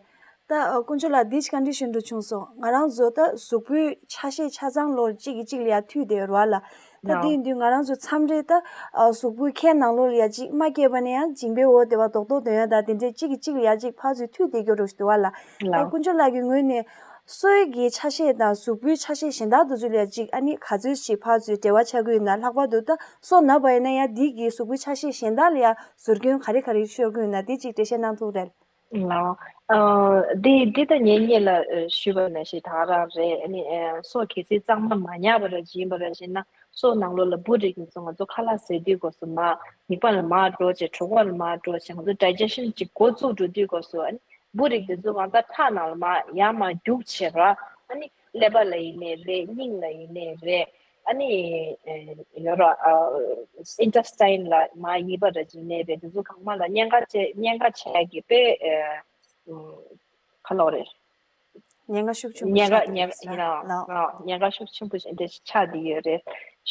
ད་ཨ་དཀོན་མཆོག་ལགས་འདི་ཅིག་བཀའ་འདྲི་ཞུ་འདོད་བྱུང་སོང་། ང་རང་ཚོ་ད་གཟུགས་པོའི་ཆ་ཤས་ཆ་ཚང་ལོ་གཅིག་གིས་གཅིག་ལ་ཡ་མཐུད་བསྡད་ཡོད་རེད་བ་ལ། ད་དེ་ཡིན་དུས་ང་རང་ཚོ་མཚམས་རེ་ད་ཨ་གཟུགས་པོའི་ཁའི་ནང་ལོགས་ལ་ཡ་གཅིག་རྨ་སྐྱེས་པ་ནས་ཡང་མཇིང་པའི་འོག་དེ་བ་རྡོག་རྡོག་འདོན་ཡ་ད་དེ་འདྲའི་གཅིག་གིས་གཅིག་ལ་ཡ་གཅིག་ཕར་ཚུར་མཐུད་བསྡད་རྒྱུ་རེད་ཞུ་འདུག་བ་ལ། ད་དཀོན་མཆོག་ལགས་ཀྱི་ངོས་ནས་སོའི་གི་ཆ་ཤས་དང་གཟུགས་པོའི་ཆ་ཤས་གཞན་དག་དེ་ཚོ་ལ་ཡ་གཅིག་ཨ་ནི་ག་ཚོད་ཅིག་ཕར་ཚུར་འབྲེལ་བ་ཆགས་ཀྱི་ཡོད་ན། ལྷག་པར་དུ་ད་སོ་ན་བ་ཡིན་ན་ཡང་འདི་གི་གཟུགས་པོའི་ཆ་ཤས་གཞན་དག་ལ་ཡ་ཟུར་སྐྱོན་ག་རེ་ག་རེ་ཤོར་གྱི་ཡོད་ན་འདི་གཅིག་འགྲེལ་བཤད་གནང་ཐུབ་རེད། ལའོ། ཨ་འདི་འདི་ད་ངས་སྔོན་ལ་ཨ་ཞུས་པ་ནང་བཞིན་ད་ག་རང་རེད། ཨ་ནི་ཨ་སོ་གལ་སྲིད་གཙང་མ་མ་ཉར་བ་ར་ཅིག་ཡིན་པ་ར་ཅིག་ཡིན་ན་སོ་ནང་ལོགས་ལ་འབུ་རིགས་དེ་ཚོ་ང་ཚོ་ཁ་ལག་ཟས་དུས་སྐབས་སུ་མར་མིད་པ་ལ་མར་འགྲོ་བྱས་གྲོད་ཁོག་ལ་མར་འགྲོ་བྱས་ང་ཚོ་ཌའི་ཇེ་ཤན་ཅིག་འགོ་བཙུགས་འགྲོ་དུས་སྐབས་སུ་ཨ་ནི་འབུ་རིགས་དེ་ཚོ་ང་ཚོ་ཁྲག་ནང་ལ་མར་ཡར་མར་རྒྱུག་བྱས་ར། ཨ་ནི་ཀླད་པ་ལ་ཡིན་ནའི་རེད། སྙིང་ལ་ཡིན་ནའི་རེད། ཨ་ནི་ཨེ་ཡོད་ར། ཨ་ཨིན་ཊེས་ཊིན་ལ་མར་ཡིན་པ་ར་ཅིག་ཡིན་ནའི་རེད། དེ་ཚོ་གང་མ་ལ་གཉན་ཁ་བྱས་གཉན་ཁ་བྱས་ཀྱི་དཔེ་ཨེ་ཨུམ་ག་ལབ་དགོས་རེད། ཉེན་ཁ་ཤུགས་ཆེན་པོ་ཉེན་ཁ་ཆགས་ཀྱི་ཉེན་ཡོད་ཟེར་ན་ལགས། ལགས། ཉེན་ཁ་ཤུགས་ཆེན་པོ་ཞིག་འདི་ཆགས་བསྡད་ཡོད་རེད་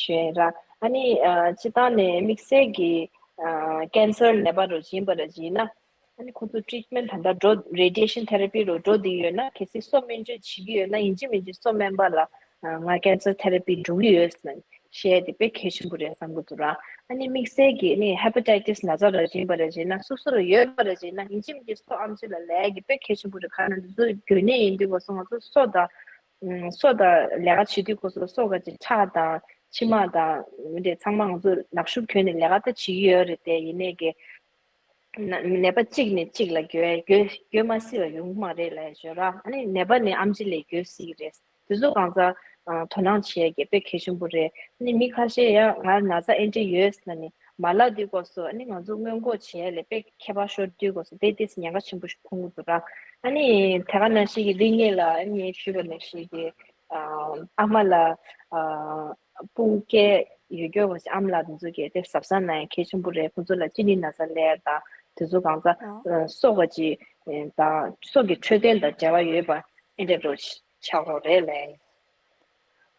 ཞུ་ཡིན་ར། ཨ་ནི་ཨ་སྤྱིར་བཏང་ནས་དམིགས་བསལ་གྱི་ཨ་ཀན་སར་ནད་པ་རུ་ཡིན་པ་ར་ཅིག་ཡིན་ན། ཨ་ནི་ཁོ་ཚོ་ཊི་རི་ཊི་མེན་ཊི་ད་ལྟ་འགྲོ་རེ་ཌི་ཡེ་ཤན་ཐེ་ར་པི་རུ་འགྲོ་བསྡད་ཡོད་ན། གལ་སྲིད་སོ་སྨན་བཅོས་བྱེད་ཀྱི་ཡོད་ན་ཡིན་གཅིག་མིན་གཅིག་སོ་སྨན་པ་ལ་ཨ་ང་ཀན་སར་ཐེ་ར་པི་འགྲོ་གི་ཡོད་ཟེར་ན། བཤད་དེ་དཔེ་གལ་ཆེན་པོ་རེད་བསམ་གྱི་འདུག་ར། ཨ་ནི་དམིགས་བསལ་གྱི་ནི་ཧེ་པ་ཊའི་ཊི་སི་ན་ཚ་རང་བཞིན་པ་རེད་ཅེ་ན་སོ་སོ་ལ་ཡོད་པ་རེད་ཅེ་ན་ཡིན་གཅིག་མིན་གཅིག་སོ་ཨེམ་ཆི་ལ་ལས་ཀྱི་དཔེ་གལ་ཆེན་པོ་རེད། ག་ན་འདི་ཚོ་གྱོན་ནས་ཡིན་དུས་སྐབས་སུ་ང་ཚོ་སོ་དང་། ཨུམ། སོ་དང་ལས་ཀ་བྱེད་དུས་སྐབས་སུ་སོ་ག་ཅིག་ཁྲག་དང་མཆི་མ་དང་མི་འདྲ་ཚང་མ་ང་ཚོ་ནག་ཤུབས་གྱོན་ནས་ལས་ཀ་ད་བྱེད་ཀྱི་ཡོད་རེད་དེ། ཡིན་ནའི་གི་ན་ནད་པ་གཅིག་ནས་གཅིག་ལ་འགོས་འགོས་འགོས་མ་སྲིད་པ་ཡོང་གི་མ་རེད་ལབ་ཡ་བརྗོད་ར། ཨ་ནི་ནད་པ་ནས་ཨེམ་ཆི་ལ་འགོས་སྲིད་ཀྱི་རེད། དེ་ཚོ་གང་ཟག་ཨ་དོ་སྣང་བྱེད་ཡ་གི་དཔེ་གལ་ཆེན་པོ་རེད། ཨ་ནི་མི་ཁ་ཤས་ཡང་ང་ན་ཚ་ཨེ་འདྲ་ཡོད་ཟེར་ནས་མ་ལབ་དུས་སྐབས་སུ་ཨ་ནི་ང་ཚོ་སྔོན་འགོག་བྱེད་ཡ་ལ་དཔེ་ཁྱད་པར་ཤོར་དུས་སྐབས་སུ་དེ་དེ་ཉེན་ཁ་ཆེན་པོ་ཞིག་མཐོང་གི་འདུག་ར། ཨ་ནི་དེ་ག་ནང་བཞིན་གྱི་རིག་གནས་ལ་ཨ་ནི་ཞུས་པ་ནང་བཞིན་གྱི་ཨ་ཨ་མ་ལ་ཨ་སྤུ་གུ་སྐྱེ་ཡོད་རྒྱུ་བ་ཞིག་ཨ་མ་ལགས་དེ་ཚོ་གིས་དེ་གཟབ་གཟབ་གནང་ཡ་གལ་ཆེན་པོ་རེད། ཁོང་ཚོ་ལ་གཅིན་སྙི་ན་ཚ་ལབ་ཡ་དང་དེ་ཚོ་གང་ཟག་ཨ་སྲོག་གི་དང་སྲོག་གི་འཕྲོད་བསྟེན་དང་འབྲེལ་བ་ཡོད་པ་ཨེ་འདྲ་འགྲོ་ཆགས་ཡོད་རེད་ལབ་ཡ་ཡིན།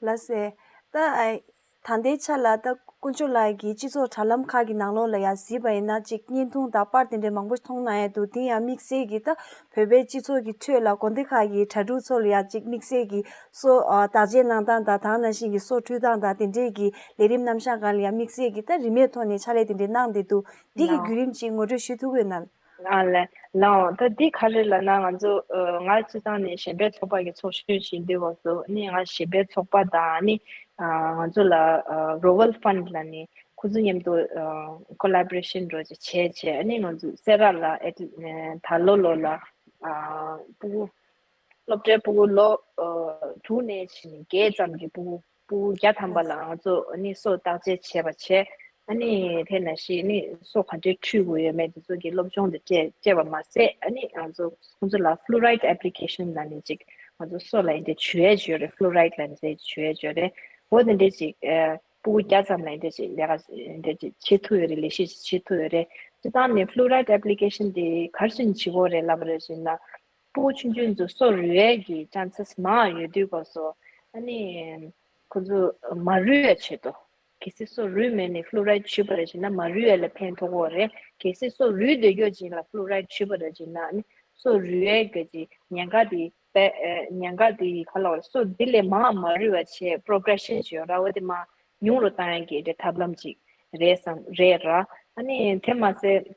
ལགས་སེ། ད་ཨ་ད་ལྟའི་ཆ་ལ་ད་དཀོན་མཆོག་ལགས་ཀྱིས་སྤྱི་ཚོགས་དྲ་ལམ་ཁག་གི་ནང་ལོགས་ལ་ཡང་གཟིགས་པ་ཡིན་ན་ཅིག་བརྙན་ཐུང་དང་པར་དེ་འདྲའི་མང་པོ་མཐོང་གནང་ཡ་འདུག་དེ་ཡང་དམིགས་བསལ་གྱིས་ད་བོད་པའི་སྤྱི་ཚོགས་ཀྱི་ཁྲོད་ལ་དགོན་སྡེ་ཁག་གི་གྲྭ་ཕྲུག་ཚོ་ལ་ཡང་ཅིག་དམིགས་བསལ་གྱིས་སོ་ཨ་བརྟག་དཔྱད་གནང་སྟངས་དང་དེ་ནང་བཞིན་གྱི་སོ་འཁྲུད་སྟངས་དང་དེ་འདྲས་ཀྱི་ལས་རིམ་རྣམ་གཞག་སྒང་ལ་ཡང་དམིགས་བསལ་གྱིས་ད་རིན་མེད་ཐོག་ནས་ཕྱག་ལས་དེ་འདྲས་གནང་བསྡད་འདུག་འདི་གི་ལགས། བརྒྱུད་རིམ་ཅིག་ངོ་སྤྲོད་ཞུ་ཐུབ་ཀྱི་ཡོད་ན། ཨ་ལས། ལགས་འོང་། ད་འདི་ག་རེ་ལབ་ན་ང་ཚོ་ཨ་ང་སྤྱིར་བཏང་ནས་གཞན་ཕན་ཚོགས་པ་གི་ཚོགས་གཞོན་ཞིག་ཡིན་དུས་སྐབས་སུ་ནི་ང་གཞན་ཕན་ཚོགས་པ་དང་ནི་ཨ་ང་ཚོ་ལ་ཨ་Roval Fund ལབ་ནི་ཁོ་ཚོ་མཉམ་དུ་ཨ་collaboration འདྲ་ཅིག་བྱས་བྱས་ནི་ང་ཚོ་སེ་ར་ལ་ཨེ་ད་ལོ་ལོ་ལ་ཨ་སྤུ་གུ་སློབ་གྲྭའི་སྤུ་གུ་ལོ་ཨ་དྲུག་ནས་ཕྱིན་ནས་བརྒྱད་ཙམ་གྱི་སྤུ་གུ་སྤུ་གུ་བརྒྱ་ཐམ་པ་ལ་ང་ཚོ་ནི་སོ་བརྟག་དཔྱད་བྱས་པ་བྱས། ཨ་ནི་དེ་ནང་བཞིན་ནི་སོ་ག་འདྲའི་འཁྲུད་དགོས་ཡོད་མེད་དེ་ཚོ་གི་སློབ་སྦྱོང་དེ་སྤྲད་སྤྲད་པ་མ་ཟད། ཨ་ནི་ང་ཚོ་ཁོང་ཚོ་ལ་fluoride application ལབ་ནས་ཅིག་ང་ཚོ་སོ་ལ་འདི་འདྲ་བྱུག་ཡས་ཅིག་ཡོད་རེད། fluoride ལབ་ནས་ཟེར་བྱུག་ཡས་ཅིག་ཡོད་རེད། འོ་དེ་འདྲའི་ཅིག་ཨ་སྤུ་གུ་བརྒྱ་ཙམ་ལ་འདི་འདྲ་ཅིག་ལས་ཀ་འདི་འདྲ་ཅིག་བྱེད་ཐུབ་ཡོད་རེད། ལས་གཞི་ཅིག་བྱེད་ཐུབ་ཡོད་རེད། སྤྱིར་བཏང་ནས་fluoride application དེ་ག་རེ་བྱས་ནས་བྱེད་དགོས་རེད་ལབ་པ་རེད་ཟེར་ན། སྤུ་གུ་ཆུང་ཆུང་ཚོ་སོ་རུལ་ཡས་ཀྱི་chances མང་ཡོད་དུས་སྐབས་སུ་ཨ་ནི་ཁོ་ཚོ་མ་རུལ་ཡས་ཆེད་དུ། གལ་སྲིད་སོ་རུལ་མེད་ནས་fluoride བྱུགས་པ་རེད་ཟེར་ན་མ་རུལ་ཡས་ལ་ཕན་ཐོགས་ཀྱི་ཡོད་རེད། གལ་སྲིད་སོ་རུལ་སྡོད་རྒྱུ་ཅིག་ལ་fluoride བྱུགས་པ་རེད་ཟེར་ན་ཨ་ནི་སོ་རུལ་ཡས་ཀྱི་ཉེན་ཁ་དེ་པེ་ཨེ་ཉེན་ཁ་དེ་ག་ལ་བར་སོ་འདི་ལས་མང་མ་རུལ་བ་བྱས་progression བྱས་ཡོད་ར། འོ་དེ་མར་ཉུང་རུ་བཏང་ཡས་ཀྱི་དེ་ཐབས་ལམ་ཅིག་རེད་བསམ་རེད་ར། ཨ་ནི་དེ་མ་ཟད།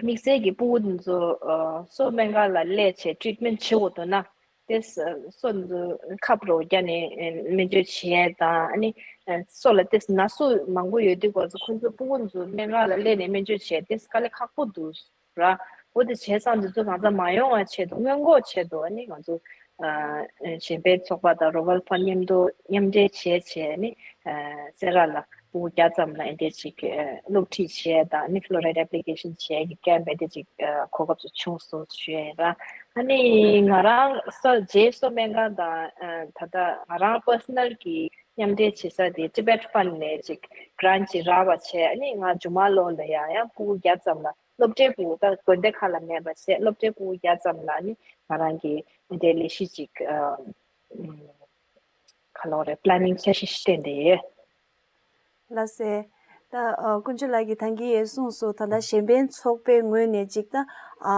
དམིགས་བསལ་གྱི་སྤུ་གུ་འདི་ཚོ་ཨ་སོ་སྨན་ཁང་ལ་སླེབས་བྱས་treatment བྱེད་དགོས་འདུག་ན། དེ་ས་སོ་འདི་ཚོ་ཁབ་རོ་བརྒྱབ་ནས་ཨ་སྨན་བཅོས་བྱེད་ཡས་དང་། ཨ་ནི་ཨ་སོ་ལ་དེ་ན་ཟུག་མང་པོ་ཡོད་དུས་སྐབས་སུ་ཁོང་ཚོ་སྤུ་གུ་འདི་ཚོ་སྨན་ཁང་ལ་སླེབས་ནས་སྨན་བཅོས་བྱེད་དེ་དཀའ་ལས་ཁག་པོ་འདུག་ར། འོ་དེ་བྱས་ཙང་འདི་ཚོ་གང་ཟག་མ་ཡོང་བ་ཆེད་དུ་སྔོན་འགོག་ཆེད་དུ་ཨ་ནི་ང་ཚོ་ཨ་གཞན་ཕན་ཚོགས་པ་དང་Roval Fund མཉམ་དུ་མཉམ་འབྲེལ་བྱས་བྱས་ནི་ཨ་སེ་ར་ལ་སྤུ་གུ་བརྒྱ་ཙམ་ལ་ཨེ་འདྲས་ཅིག་ཨ་སློབ་ཁྲིད་བྱས་དང་ནི་fluoride application བྱས་ཀྱི་camp ཨེ་འདྲས་ཅིག་ཨ་གོ་སྐབས་སུ་བྱུང་སོང་ཞུ་ཡ་ཡིན་ར། ཨ་ནི་ང་རང་སོ་རྗེས་སོ་སྨན་ཁང་དང་ཨ་ད་ལྟ་ང་རང་personal གྱི་མཉམ་འབྲེལ་བྱེད་ས་དེ་Tibet Fund ནས་ཅིག་grant ཅིག་རག་པ་བྱས། ཨ་ནི་ང་མཇུག་མ་ལོ་ལ་ཡང་ཡང་སྤུ་གུ་བརྒྱ་ཙམ་ལ་སློབ་གྲྭའི་སྤུ་གུ་ད་དགོན་སྡེ་ཁག་ལ་མེད་པ་བྱས་སློབ་གྲྭའི་སྤུ་གུ་བརྒྱ་ཙམ་ལ་ནི་ང་རང་གིས་འདི་འདྲའི་ལས་གཞི་ཅིག་ཨ་ཨམ་ག་ལོ་རེད་planning འཆར་གཞི་ཞིག་བཏིང་བསྡད་ཡོད། ལགས་སེ། ད་ཨ་དཀོན་མཆོག་ལགས་ཀྱིས་ད་གིན་ཡང་གསུངས་སོང་། ད་ལྟ་གཞན་ཕན་ཚོགས་པའི་ངོས་ནས་ཅིག་ད་ཨ་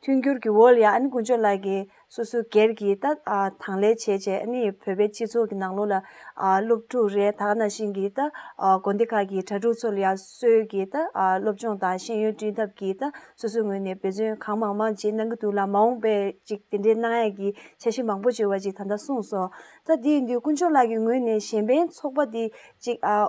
མཐུན་འགྱུར་གྱི་འོག་ལ་ཡང་ཨ་ནི་དཀོན་མཆོག་ལགས་ཀྱིས་སོ་སོའི་སྒེར་གྱིས་ད་ཨ་དང་ལེན་བྱས་བྱས་ཨ་ནི་བོད་པའི་སྤྱི་ཚོགས་ཀྱི་ནང་ལོགས་ལ་ཨ་སློབ་ཕྲུག་རེད། ད་ག་ནང་བཞིན་གྱི་ད་ཨ་དགོན་སྡེ་ཁག་གི་གྲྭ་ཕྲུག་ཚོ་ལ་ཡང་སོས་ཀྱི་ད་ཨ་སློབ་སྦྱོང་དང་ཤེས་ཡོན་བསྐྲུན་ཐབས་ཀྱི་ད་སོ་སོའི་ངོས་ནས་འབད་བརྩོན་གང་མང་མང་བྱེད་གནང་གི་འདུག་ལ། མ་འོངས་པའི་ཅིག་དེ་འདྲའི་གནང་ཡ་གི་འཆར་གཞི་མང་པོ་བྱུང་བ་ཅིག་ད་ལྟ་གསུངས་སོང་། ད་དེ་ཡིན་དུས་དཀོན་མཆོག་ལགས་ཀྱི་ངོས་ནས་གཞན་ཕན་ཚོགས་པ་འདི་ཅིག་ཨ་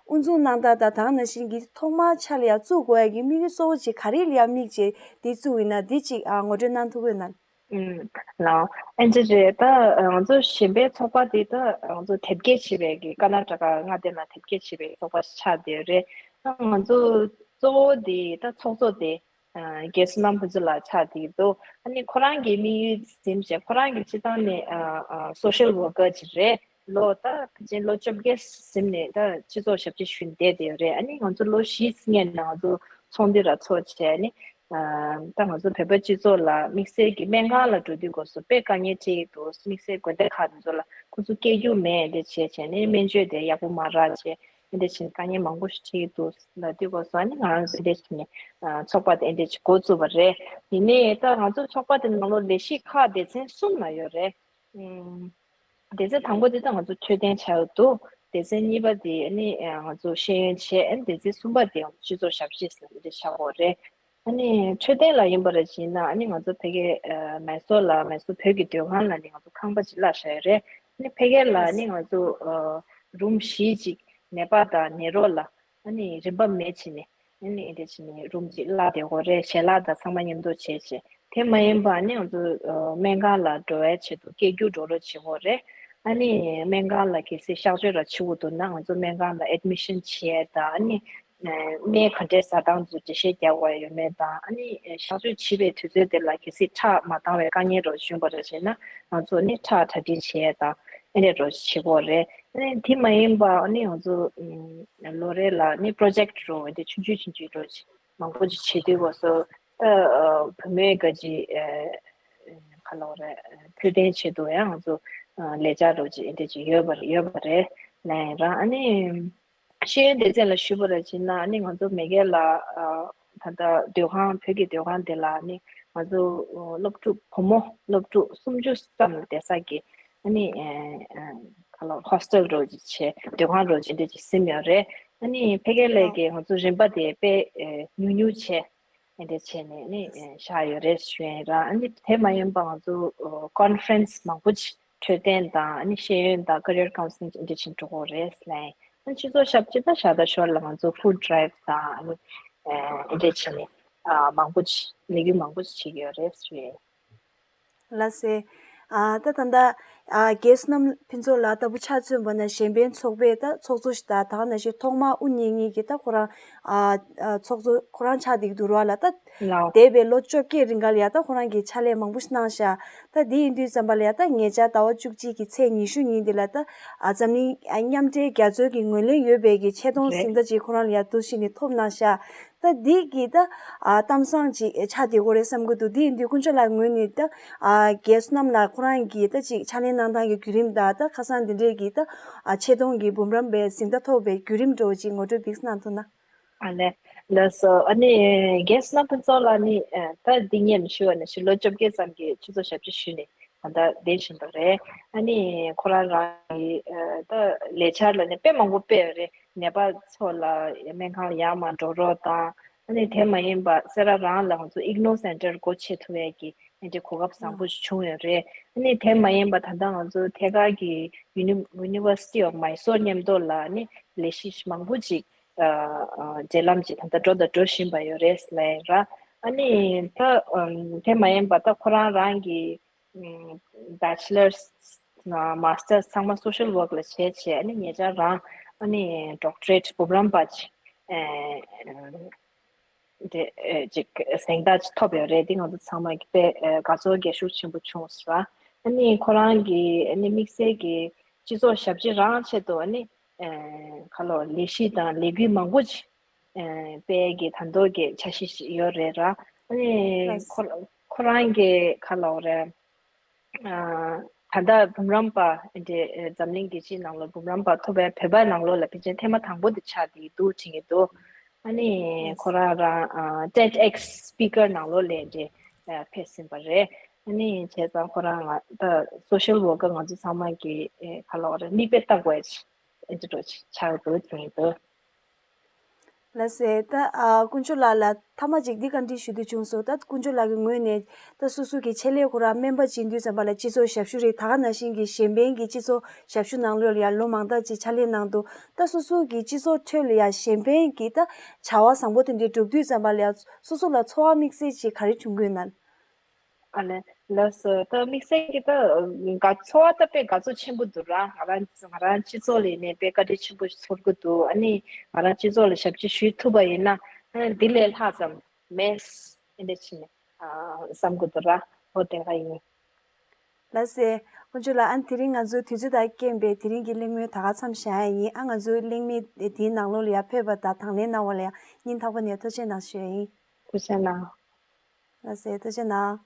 དབུ་འཛུགས་གནང་སྟངས་དང་ད་ག་ནང་བཞིན་གྱི་ཐོག་མར་ཕྱག་ལ་ཡར་བཙུགས་དགོས་ཡ་གི་དམིགས་ཡུལ་གཙོ་བོ་ཅིག་ག་རེ་ལ་ཡར་དམིགས་བྱས་འདི་བཙུགས་ཡིན་ན་འདི་ཅིག་ཨ་ངོ་སྤྲོད་གནང་ཐུབ་ཀྱི་ཡོད་ན། ཨུམ། ལགས། ཨེ་འདྲ་རེད། ད་ང་ཚོ་གཞན་ཕན་ཚོགས་པ་འདི་ད་ང་ཚོ་དེབ་སྐྱེལ་བྱེད་པའི་གི་ཀར་ནཱ་ཊ་ཀ་མངའ་སྡེ་ནང་དེབ་སྐྱེལ་བྱེད་པའི་ཚོགས་པ་ཞིག་ཆགས་བསྡད་ཡོད་རེད། ད་ང་ཚོ་གཙོ་བོ་འདི་ད་ཚོགས་གཙོ་དེ། ཨ་རྒན་བསོད་ནམས་ཕུན་ཚོགས་ལགས་ཆགས་བསྡད་འདུག་ཨ་ནི་ཁོ་རང་གི་དམིགས་ཡུལ་ཟིན་བྱས་ཁོ་རང་གི་སྤྱིར་བཏང་ནས་ཨ་ཨ་social worker ཅིག་རེད། ལོ་ད་ཕལ་ཆེར་ལོ་བཅོ་བརྒྱད་ཟིན་ནས་ད་སྤྱི་ཚོགས་ཞབས་ཕྱི་ཞུས་བསྡད་བསྡད་ཡོད་རེད། ཨ་ནི་ང་ཚོ་ལོ་བཞི་སྔོན་ནས་ང་ཚོ་ཚོགས་འདུ་ར་ཚོགས་བྱས་ནས་ཨ་ད་ང་ཚོ་བོད་པ་སྤྱི་ཚོགས་ལ་དམིགས་བསལ་གྱི་སྨན་ཁང་ལ་འགྲོ་དུས་སྐབས་སུ་དཔེ་དཀའ་ངལ་འཕྲད་ཀྱི་འདུག་དམིགས་བསལ་དགོན་སྡེ་ཁག་དེ་ཚོ་ལ་ཁོ་ཚོ་སྐྱེལ་རྒྱུ་མེད་དེ་བྱས་བྱས་ནས་སྨན་བཅོས་དེ་ཡག་པོ་མ་རག་བྱས། ཨེ་འདྲ་བྱས་ནས་དཀའ་ངལ་མང་པོ་ཞིག་འཕྲད་ཀྱི་འདུག་ལབ་དུས་སྐབས་སུ་ཨ་ནི་ང་རང་ཚོ་ཨེ་འདྲ་བྱས་ནས་ཨ་ཚོགས་པ་དེ་ཨེ་འདྲ་བྱས་འགོ་བཙུགས་པ་རེད། ཡིན་ནའི་ད་ང་ཚོ་ཚོགས་པ་དེ་ནང་ལོགས་ལས་གཞི་ཁག་སྡེ་ཚན་གསུམ་ལ་ཡོད་རེད། ཨུམ། སྡེ་ཚན་དང་པོ་དེ་ད་ང་ཚོ་འཕྲོད་བསྟེན་བྱ་ཡག་འདུག་སྡེ་ཚན་གཉིས་པ་དེ་ཨ་ནི་ང་ཚོ་ཤེས་ཡོན་བྱས། ཨ་ནི་སྡེ་ཚན་གསུམ་པ་དེ་སྤྱི་ཚོགས་ཞབས་ཕྱི་ཟེར་ནས་དེ་བཞག་ཡོད་རེད། ཨ་ནི་འཕྲོད་བསྟེན་ལ་ཡིན་པ་རེད་བྱས་ན། ཨ་ནི་ང་ཚོ་ཕ་གིའི་མེ་སོར་ལ། མེ་སོར་བོད་ཀྱི་སྡོད་ཁང་ལ་ནི་ང་ཚོ་ཁང་པ་ཅིག་གླ་བཞག་ཡོད་རེད། ཨ་ནི་ཕ་གི་ལ་ནི་ང་ཚོ་རུམ་བཞི་ཅིག་ནད་པ་དང་ནད་རོགས་ལ་ཨ་ནི་རིན་པ་མེད་བྱས་ནས། ཨ་ནི་དེ་བྱས་ནས་རུམ་གཅིག་གླ་བསྡད་ཡོད་རེད། ཞལ་ལག་དང་ཚང་མ་མཉམ་དུ་བྱས་བྱས། དེ་མ་ཡིན་པ་ནི་ང་ཚོ་སྨན་ཁང་ལ་འགྲོ་བའི་ཆེད་དུ་སྐད་སྒྱུར་འགྲོ་རོགས་བྱེད་ཀྱི་ཡོད་རེད། ཨ་ནི་སྨན་ཁང་ལ་གལ་སྲིད་གཤག་བཅོས་ར་བྱེད་དགོས་འདུག་ན། ང་ཚོ་སྨན་ཁང་ལ་ཨེཌ་མི་ཤན་བྱས་དང་། ཨ་ནི་སྨན་ག་འདྲས་ཟ་སྟངས་ཚོ་འགྲེལ་བཤད་རྒྱག་དགོས་ཡོད་མེད་དང་། ཨ་ནི་གཤག་བཅོས་བྱེད་པའི་དུས་ཚོད་དེ་ལ་གལ་སྲིད་ཁྲག་མ་འདང་བའི་དཀའ་ངལ་ར་བྱུང་བ་ར་བྱས་ན། ང་ཚོ་ནི་ཁྲག་གྲ་སྒྲིག་བྱས་དང་། ཨ་ནི་ར་བྱེད་ཀྱི་ཡོད་རེད། ཨ་ནི་དེ་མ་ཡིན་པ་ཨ་ནི་ང་ཚོ་ལོ་རེ་ལ་ནི་པྲོ་ཇེག་ར་འདི་ཆུང་ཆུང་ཆུང་ཆུང་ར་མང་པོ་ཅིག་བྱེད་དུས་སྐབས་སུ། ད་བུ་མོའི་ག་ཅིག་ག་ལབ་དགོས་རེད། འཕྲོད་བསྟེན་ཆེད་དུ་ཡང་ང་ཚོ་ལས་འཆར་ར་ཅིག་འདི་ཅིག་ཡོད་པ་ཡོད་པ་རེད། ལན་རང་ཨ་ནི་ཤེས་ཡོན་སྡེ་ཚན་ལ་ཞུས་པ་ར་བྱས་ན། ཨ་ནི་ང་ཚོ་མ་གི་ལ་ད་ལྟ་སྡོད་ཁང་། བོད་ཀྱི་སྡོད་ཁང་དེ་ལ་ནི་ང་ཚོ་སློབ་ཕྲུག་བུ་མོ་སློབ་ཕྲུག་སུམ་ཅུ་ཙམ་བསྡད་ས་གི་ཨ་ནི་ག་ལབ་ཧོ་སི་ཊེལ་ར་ཅིག་བྱས། སྡོད་ཁང་ར་ཅིག་འདི་ཅིག་ཟིན་ཡོད་རེད། ཨ་ནི་ཕ་གི་ལ་གི་ང་ཚོ་རིན་པ་དེ་དཔེ་ཉུང་ཉུང་བྱས། ཨེ་འདྲ་བྱས་ནས་ནི་བཞག་ཡོད་རེད་ཞུ་ཡིན་ར། ཨ་ནི་དེ་མ་ཡིན་པ་ང་ཚོ་ཀོན་ཕ་རེན་སི་མང་པོ་ཅིག་འཕྲོད་བསྟེན་དང་། ཨ་ནི་ཤེས་ཡོན་དང་ཀེ་རི་ཡར་ཀའུན་སི་ལིང་ཨེ་འདྲ་བྱས་འགྲོ་གི་ཡོད་རེད་ལབ་ཡིན། ཨ་ནི་སྤྱི་ཚོགས་ཞབས་ཕྱི་ད་ཞག་དང་ཞོར་ལ་ང་ཚོ་ཧྥུཌ་ཌི་རའིབ་དང་། ཨ་ནི་ཨེ་འདྲ་བྱས་ནས་མང་པོ་ཅིག་ལས་འགུལ་མང་པོ་ཅིག་བྱེད་ཀྱི་ཡོད་རེད་ཞུ་ཡིན། ལགས་སེ། ཨ་ད་ད་ལྟ་ཨ་རྒན་བསོད་ནམས་ཕུན་ཚོགས་ལགས་ལྟ་བུ་ཆ་མཚོན་པ་ན། གཞན་ཕན་ཚོགས་པའི་ད་ཚོགས་གཙོ་ཞིག་དང་། ད་ག་ནང་བཞིན་ཐོག་མར་དབུ་བརྙེས་མཁན་གྱི་ད་ཁོ་རང་ཨ་ཨ་ཚོགས་གཙོ་ཁོ་རང་ཆགས་བསྡད་ཀྱི་འདུག་ར་ལགས། ད་ལགས། འདས་པའི་ལོ་བཅོ་བརྒྱད་རིང་ག་ལ་ཡ་ད་ཁོ་རང་གིས་ཕྱག་ལས་མང་པོ་ཞིག་གནང་ཤག་ད་འདི་ཡིན་དུས་ཙམ་པ་ལ་ཡ་ད་ཉེ་ཆར་ཟླ་བ་བཅུ་གཅིག་གི་ཚེས་ཉི་ཤུ་ཉིན་འདི་ལ་ད་ཨ་འཛམ་གླིང་ཨ་མཉམ་འབྲེལ་རྒྱ་མཚོའི་གི་ངོས་ལེན་ཡོད་པའི་གི་ཆེ་མཐོང་རེད། གཟེངས་རྟགས་ཅིག་ཁོ་རང་ལ་ཡ་འདུག་སེ་ནས་ཐོབ་གནང་ཤག་ད་འདི་གི་ད་ཨ་གཏམ་བཟང་ཅིག་ཆགས་བསྡད་ཀྱི་ཡོད་རེད་བསམ་གྱི་འདུག་འདི་ཡིན་དུས་དཀོན་མཆོག་ལགས་ངོས་ནས་ད་ཨ་རྒན་བསོད་ནམས་ལགས་ཁོ་རང་གི་ད་ཅིག་ཕྱག་ལས་གནང་སྟངས་ཀྱི་བརྒྱུད་རིམ་དང་། ད་ཁ་སང་འདི་འདྲའི་གི་ད་ཨ་ཆེ་མཐོང་གི་འབུམ་རམས་པའི་གཟེངས་རྟགས་ཐོབ་པའི་བརྒྱུད་རིམ་འདྲ་བོ་ཅིག་ངོ་སྤྲོད་ཏོག་ཙམ་གནང་ཐུབ་ན། ཨ་ལས། ལགས་སོ། ཨ་ནི་རྒན་བསོད་ནམས་ཕུན་ཚོགས་ལགས་ནི་ཨ་ད་འདི་སྔོན་ཞུས་པ་ནང་བཞིན་ལོ་བཅོ་བརྒྱད་ཙམ་གྱི་སྤྱི་ཚོགས་ཞབས་ཕྱི་ཞུས་ནས་ད་ལྟ་བསྡད་བཞིན་པ་རེད། ཨ་ནི་ཁོ་རང་རང་གི་ཨ་ད་ལས་འཆར་ལ་ནི་དཔེ་མང་པོ་སྤེལ་ཡོད་རེད། ནད་པ་ཚོ་ལ་སྨན་ཁང་ལ་ཡར་མར་འགྲོ་རོགས་དང་། ཨ་ནི་དེ་མ་ཡིན་པ་སེ་ར་རང་ལ་ང་ཚོ་ཨིག་ནོ་སེན་ཊར་སྒོ་ཕྱེ་ཐུབ་ཡས་ཀྱི་ཨ་འདྲའི་གོ་སྐབས་བཟང་པོ་ཞིག་བྱུང་ཡོད་རེད། ཨ་ནི་དེ་མ་ཡིན་པ་ད་ལྟ་ང་ཚོ་ཐད་ཀར་གྱི་Uni- University of Mysore མཉམ་དུ་ལ་ནི་ལས་གཞི་མང་པོ་ཅིག་ཨ་ཨ་འབྲེལ་ལམ་ཅིག་ད་ལྟ་འགྲོ་དང་འགྲོ་བཞིན་པ་ཡོད་རེད་ལབ་ཡིན་ར། ཨ་ནི་ད་ཨམ་དེ་མ་ཡིན་པ་ད་ཁོ་རང་རང་གི་ཨམ་Bachelor's ཨ་Master's ཚང་མ་Social Work ལ་བྱས་བྱས། ཨ་ནི་ཉེ་ཆར་རང་ཨ་ནི་Doctorate འབུམ་རམས་པ་ཅིག་ཨ་ཨ་དེ་ཨ་ཅིག་གཟེངས་རྟགས་ཅིག་ཐོབ་ཡོད་རེད། དེ་ང་ཚོ་ཚང་མ་གི་དཔེ་ཨ་དགའ་ཚོར་རྒྱ་ཤུགས་ཆེན་པོ་བྱུང་སོང་ར། ཨ་ནི་ཁོ་རང་གི་ཨ་ནི་དམིགས་བསལ་གྱི་སྤྱི་ཚོགས་ཞབས་ཕྱི་རང་ཆེད་དུ་ཨ་ནི་ཨ་ག་ལབ་ལས་གཞི་དང་ལས་འགུལ་མང་པོ་ཅིག་ཨ་སྤེལ་གྱི་ད་མདོ་གི་འཆར་གཞི་ཞིག་ཡོད་རེད་ར། ཨ་ནི་ལགས། ཁོ་ཁོ་རང་གི་ག་ལབ་རེད། ཨ་ད་ལྟ་འབུམ་རམས་པ་འདི་འཛམ་གླིང་རྒྱལ་སྤྱིའི་ནང་ལ་འབུམ་རམས་པ་ཐོབ་པའི་བོད་པའི་ནང་ལོགས་ལ་ཕལ་ཆེར་ཐེངས་མ་དང་པོ་དེ་ཆགས་བསྡད་འདུག་དྲན་གྱི་འདུག་ཨ་ནི་ཁོ་རང་རང་ཨ་TEDx speaker ནང་ལོགས་ལ་འདི་ཨ་ཕེབས་ཟིན་པ་རེད། ཨ་ནི་བྱས་ཙང་ཁོ་རང་ང་ད་Social Worker ང་ཚོ་ཚང་མ་གི་ཨེ་ག་ལབ་རེད། མིག་དཔེ་ལྟ་དགོས་ཨེ་འདྲ་ཆགས་འདུག་དྲན་གྱི་འདུག་ལགས་སེ། ད་ཨ་དཀོན་མཆོག་ལགས་ལ་མཐའ་མ་ཅིག་འདི་བཀའ་འདྲི་ཞུ་འདོད་བྱུང་སོང་། ད་དཀོན་མཆོག་ལགས་ཀྱི་ངོས་ནས་ད་སོ་སོ་གི་ཆེད་ལས་ཁོ་རང་སྨན་པ་བྱེད་དུས་ཙམ་པ་ལ་སྤྱི་ཚོགས་ཞབས་ཞུ་རེད། ད་ག་ནང་བཞིན་གྱི་གཞན་ཕན་གྱི་སྤྱི་ཚོགས་ཞབས་ཞུ་ནང་ལོགས་ལ་ཡང་ལོ་མང་དག་ཅིག་ཕྱག་ལས་གནང་འདུག་ད་སོ་སོ་གི་སྤྱི་ཚོགས་ཁྲོད་ལ་ཡང་གཞན་ཕན་གྱི་ད་བྱ་བ་བཟང་པོ་དེ་འདྲ་སྒྲུབ་དུས་ཙམ་པ་ལ་ཡང་སོ་སོ་ལ་ཚོར་བ་དམིགས་བསལ་ཅིག་ག་རེ་བྱུང་གི་ཡོད་ན། ཨ་ལས། ལགས་སོ། ད་དམིགས་བསལ་གྱི་ད་དགའ་ཚོར་བ་ད་དཔེ་དགའ་ཚོར་ཆེན་པོ་འདུག་ར། ང་རང་ང་རང་སྤྱི་ཚོགས་ལ་ཡིན་ནའི་དཔེ་བཀའ་དྲིན་ཆེན་པོ་ཚོར་གྱི་འདུག་ཨ་ནི་ང་རང་སྤྱི་ཚོགས་ལ་ཞབས་ཕྱི་ཞུ་ཐུབ་པ་ཡིན་ན་ཨ་འདི་ལས་ལྷག་ཙམ་མེད་ཨེ་འདྲ་ཅིག་ཨ་བསམ་གྱི་འདུག་ར། འོ་དེ་འདྲ་ཡིན། ལགས་སེ། དཀོན་མཆོག་ལགས། ཨ་ནི་དེ་རིང་ང་ཚོའི་དུས་ཚོད་དང་རྐྱེན་པས་དེ་རིང་གི་གླེང་མོལ་ད་ག་མཚམས་བཞག་ཡ་ཡིན། ཨ་ང་ཚོའི་གླེང་མོལ་དེའི་ནང་ལོགས་ལ་ཡང་ཕེབས་པ་དང་དང་ལེན་གནང་བ་ལ་ཡང་སྙིང་ཐག་པ་ནས་ཐུགས་རྗེ་གནང་ཞུ་ཡ་ཡིན། ཐུགས་རྗེ་གནང་། ལགས་སེ། ཐུགས་རྗེ་གནང་།